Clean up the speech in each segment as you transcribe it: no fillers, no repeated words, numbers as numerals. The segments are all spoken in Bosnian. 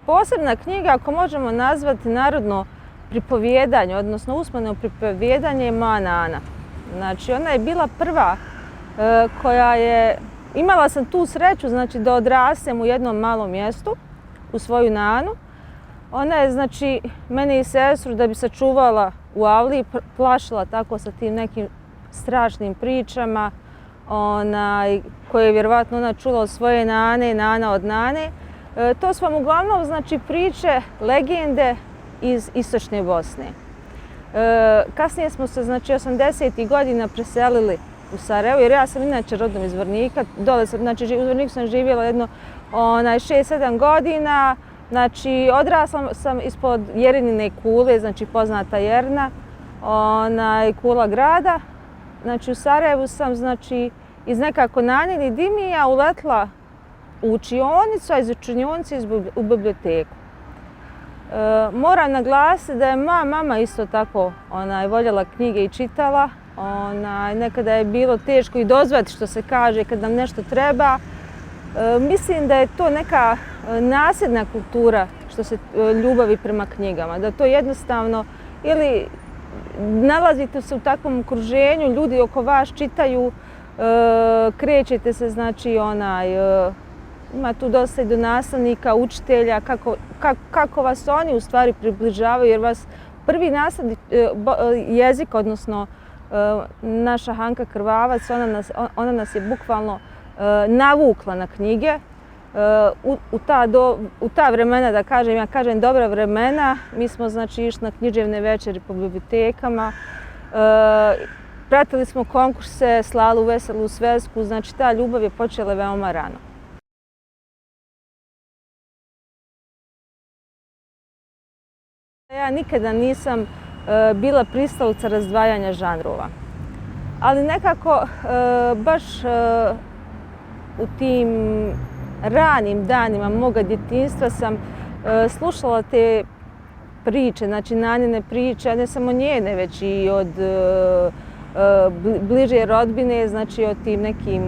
posebna knjiga, ako možemo nazvati narodno pripovijedanje, odnosno usmeno pripovijedanje je Moja Nana. Znači, ona je bila prva koja je, imala sam tu sreću, znači, da odrastem u jednom malom mjestu, u svoju nanu. Ona je, znači, mene i sestru da bi sačuvala u avliji, plašila tako sa tim nekim strašnim pričama, koje je vjerovatno ona čula od svoje nane, nana od nane. To su vam uglavnom, znači, priče, legende iz istočne Bosne. Kasnije smo se, znači, 80. godina preselili u Sarajevo, jer ja sam inače rodom iz Zvornika. Dole sam, znači, u Zvorniku sam živjela jedno 6-7 godina. Znači, odrasla sam ispod Jerinine kule, znači poznata Jerna, kula grada. Znači, u Sarajevu sam, znači, iz nekako nanjeni dimija uletla u učionicu, a iz učionice u biblioteku. Moram naglasiti da je moja mama isto tako voljela knjige i čitala. Nekada je bilo teško i dozvati, što se kaže, kad nam nešto treba. Mislim da je to neka nasljedna kultura što se ljubavi prema knjigama, da to jednostavno ili nalazite se u takvom okruženju, ljudi oko vas čitaju, krećete se, znači ima tu dosta i do nastavnika, učitelja, kako vas oni u stvari približavaju, jer vas prvi nastavni jezik, odnosno naša Hanka Krvavac, ona nas je bukvalno navukla na knjige. U ta vremena, da kažem, ja kažem dobra vremena, mi smo, znači, išli na književne večeri po bibliotekama, pratili smo konkurse, slali u Veselu svesku, znači ta ljubav je počela veoma rano. Ja nikada nisam bila pristalica razdvajanja žanrova, ali nekako baš u tim ranim danima moga djetinjstva sam slušala te priče, znači nanine priče, a ne samo njene, već i od bliže rodbine, znači o tim nekim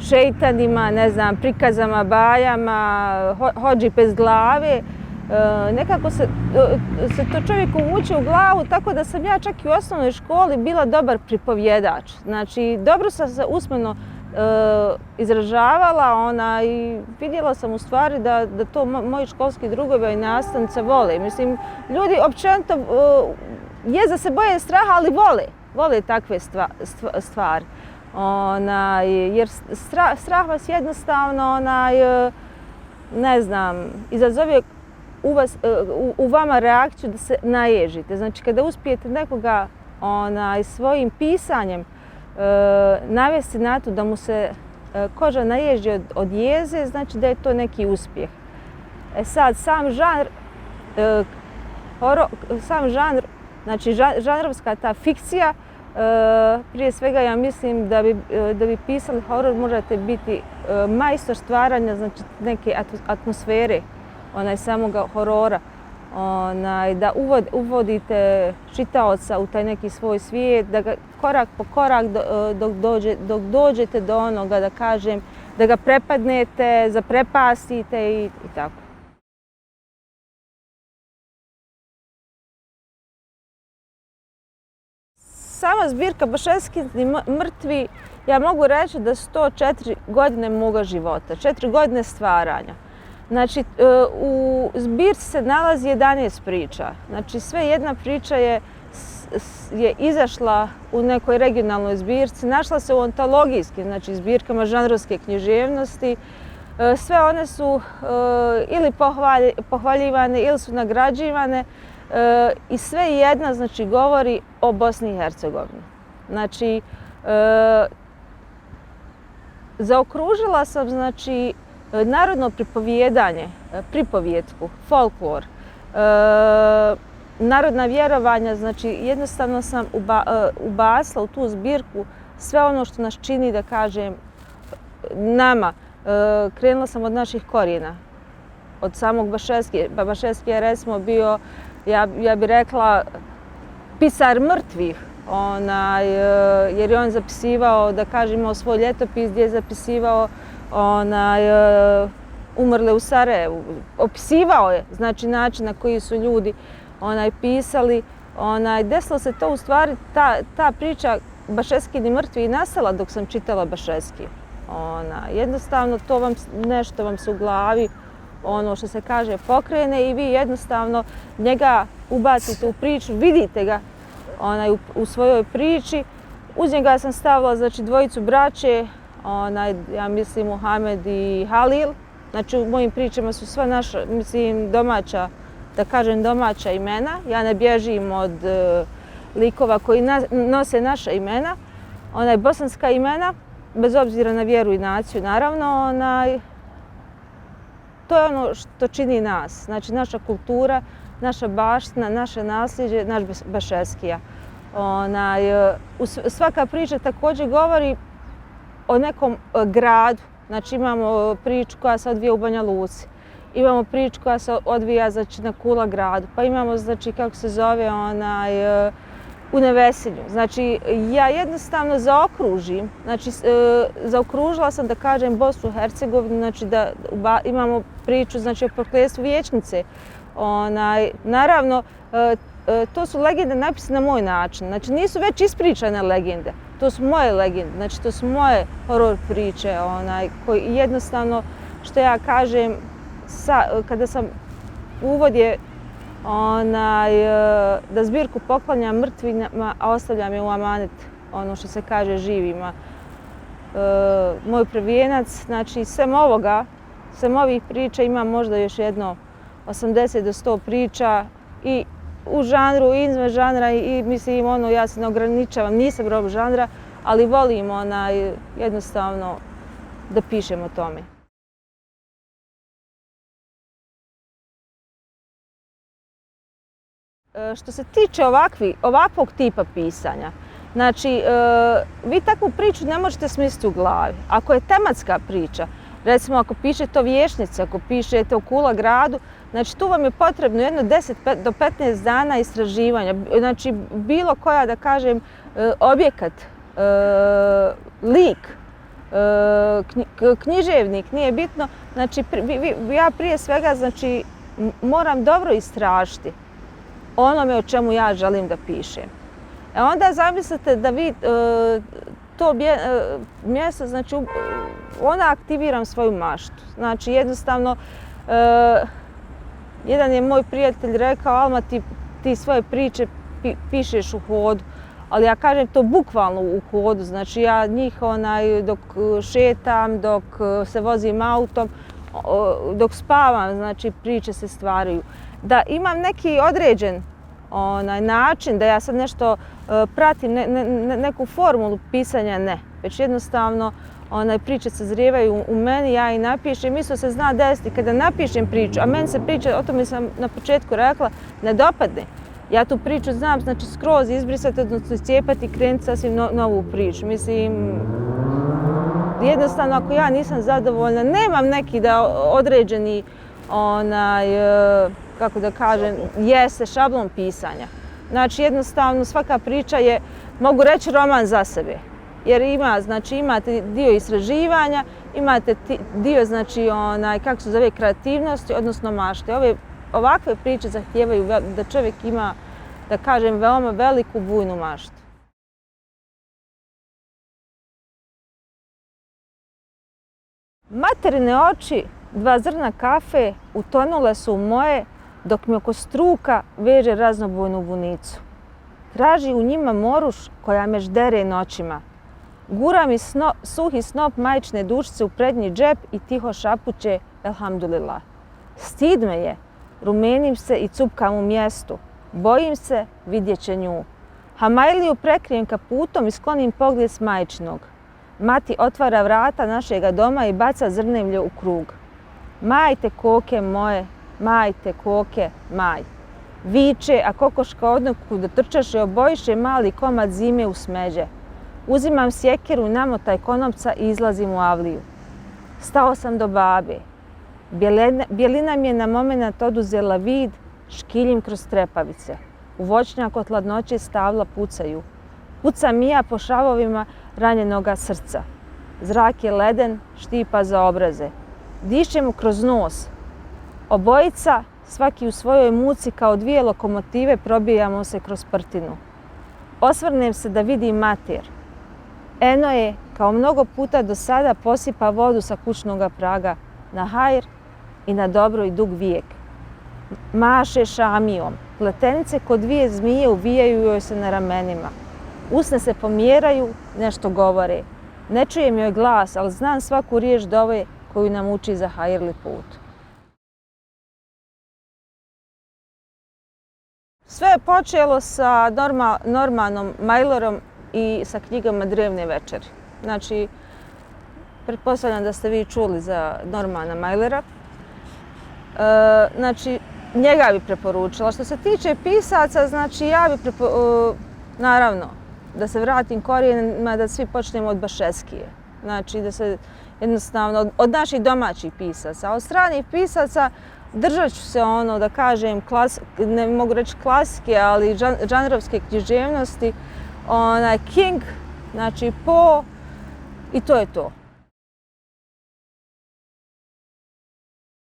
šeitanima, ne znam, prikazama, bajama, hodži bez glave. Nekako se to čovjeku uvuče u glavu, tako da sam ja čak i u osnovnoj školi bila dobar pripovjedač. Znači, dobro sam se usmeno izražavala i vidjela sam u stvari da to moji školski drugovi i nastavnice vole. Mislim, ljudi općenito za se boje straha, ali vole takve stvari. Jer strah vas jednostavno, ne znam, izazove u vama reakciju da se naježite. Znači, kada uspijete nekoga svojim pisanjem navesti na to da mu se koža naježi od jeze, znači da je to neki uspjeh. Sad, sam žanr, znači žanrovska ta fikcija, prije svega ja mislim da bi pisali horor morate biti majstor stvaranja, znači neke atmosfere, samoga horora, da uvodite čitaoca u taj neki svoj svijet, da ga korak po korak dok dođete do onoga, da kažem, da ga prepadnete, zaprepastite i tako. Sama zbirka Bašćanski mrtvi, ja mogu reći da su to 4 godine moga života, 4 godine stvaranja. Znači, u zbirci se nalazi 11 priča. Znači, sve jedna priča je izašla u nekoj regionalnoj zbirci, našla se u antologijskim, znači zbirkama žanrovske književnosti. Sve one su ili pohvaljivane ili su nagrađivane i sve jedna, znači, govori o Bosni i Hercegovini. Znači, zaokružila sam, znači, narodno pripovijedanje, pripovijetku, folklor, narodna vjerovanja, znači jednostavno sam ubacila u tu zbirku sve ono što nas čini, da kažem, nama. Krenula sam od naših korijena, od samog Bašćanskije. Bašćanski je recimo bio, ja bih rekla, pisar mrtvih, jer je on zapisivao, da kažem, imao svoj ljetopis gdje je zapisivao umrle u Sarajevu. Opisivao je znači, način na koji su ljudi pisali. Desilo se to u stvari, ta priča Bašeskini mrtvi nastala dok sam čitala Bašeski. Jednostavno nešto vam se u glavi, ono što se kaže, pokrene i vi jednostavno njega ubacite u priču, vidite ga u svojoj priči. Uz njega sam stavila znači, dvojicu braće, ja mislim Muhamed i Halil. Znači u mojim pričama su sva naša, mislim domaća, da kažem domaća imena. Ja ne bježim od likova koji nose naša imena, bosanska imena, bez obzira na vjeru i naciju naravno. To je ono što čini nas, znači naša kultura, naša baština, naše nasljeđe, naš Bašeskija. Svaka priča također govori o nekom gradu. Znači imamo priču koja se odvija u Banja Luci, imamo priču koja se odvija znači, na Kula gradu, pa imamo znači, kako se zove u Nevesinju. Znači ja jednostavno zaokružim, znači zaokružila sam da kažem Bosnu i Hercegovinu, znači da imamo priču znači, o prokletstvu vijećnice. Naravno, to su legende napisane na moj način, znači nisu već ispričane legende. To su moje legende, znači to su moje horor priče, koji jednostavno, što ja kažem, kada sam uvod je da zbirku poklanjam mrtvima, a ostavljam je u amanet, ono što se kaže živima. Moj prvijenac, znači sem ovih priča imam možda još jedno 80 do 100 priča i u žanru i izvan žanra i mislim ja se ne ograničavam, nisam rob žanra, ali volim jednostavno da pišem o tome. Što se tiče ovakvog tipa pisanja, znači vi takvu priču ne možete smisliti u glavi. Ako je tematska priča, recimo ako pišete o vijećnici, ako pišete o Kula gradu, znači tu vam je potrebno jedno 10 do 15 dana istraživanja. Znači bilo koja, da kažem, objekat, lik, književnik, nije bitno. Znači ja prije svega znači, moram dobro istražiti onome o čemu ja želim da pišem. Onda zamislite da vi to mjesto, znači onda aktiviram svoju maštu. Znači jednostavno, jedan je moj prijatelj rekao, Alma ti svoje priče pišeš u hodu, ali ja kažem to bukvalno u hodu, znači ja njih dok šetam, dok se vozim autom, dok spavam, znači priče se stvaraju. Da imam neki određen način da ja sad nešto pratim, neku formulu pisanja, ne. Već jednostavno priče se zrijevaju u meni, ja i napišem. Isto se zna desiti kada napišem priču, a meni se priča, o tome sam na početku rekla, ne dopadne. Ja tu priču znam, znači skroz izbrisati, odnosno iscijepati i krenuti sasvim novu priču. Mislim, jednostavno ako ja nisam zadovoljna, nemam neki da određeni kako da kažem, jeste šablon pisanja. Znači jednostavno svaka priča je, mogu reći, roman za sebe. Jer imate dio istraživanja, imate dio, znači, kako se zove, kreativnosti, odnosno mašte. Ovakve priče zahtijevaju da čovjek ima, da kažem, veoma veliku bujnu maštu. Materine oči, 2 zrna kafe, utonule su u moje, dok mi oko struka veže raznobojnu vunicu. Traži u njima moruš koja me ždere noćima. Gura mi suhi snop majčine dušice u prednji džep i tiho šapuće elhamdulillah. Stid me je, rumenim se i cupkam u mjestu. Bojim se, vidjet će nju. Hamajliju prekrijem kaputom i sklonim pogled s majčinog. Mati otvara vrata našega doma i baca zrnevlje u krug. Majte koke moje, majte koke, maj. Viče, a kokoška odnoku da trčaše obojiše mali komad zime u smeđe. Uzimam sjekeru, namotaj konopca i izlazim u avliju. Stao sam do babe. Bjelina mi je na momenat oduzela vid, škiljim kroz trepavice. U voćnjak od hladnoće stavla pucaju. Puca mija po šavovima ranjenoga srca. Zrak je leden, štipa za obraze. dišemo kroz nos. Obojica, svaki u svojoj muci, kao dvije lokomotive probijamo se kroz prtinu. Osvrnem se da vidim mater. Eno je, kao mnogo puta do sada, posipa vodu sa kućnoga praga na hajr i na dobro i dug vijek. Maše šamijom. Pletenice ko dvije zmije uvijaju joj se na ramenima. Usne se pomjeraju, nešto govore. Ne čujem joj glas, ali znam svaku riječ dove koju nam uči za hajrli put. Sve je počelo sa Normanom Mailerom i sa knjigama Drevne večeri. Znači, pretpostavljam da ste vi čuli za Normana Mailera. Znači, njega bi preporučila. Što se tiče pisaca, znači ja bi naravno, da se vratim korijenima, da svi počnemo od Bašeskije. Znači, da se jednostavno od naših domaćih pisaca. Od stranih pisaca držat ću se da kažem, ne mogu reći klasike, ali žanrovske književnosti. King, znači Poe, i to je to.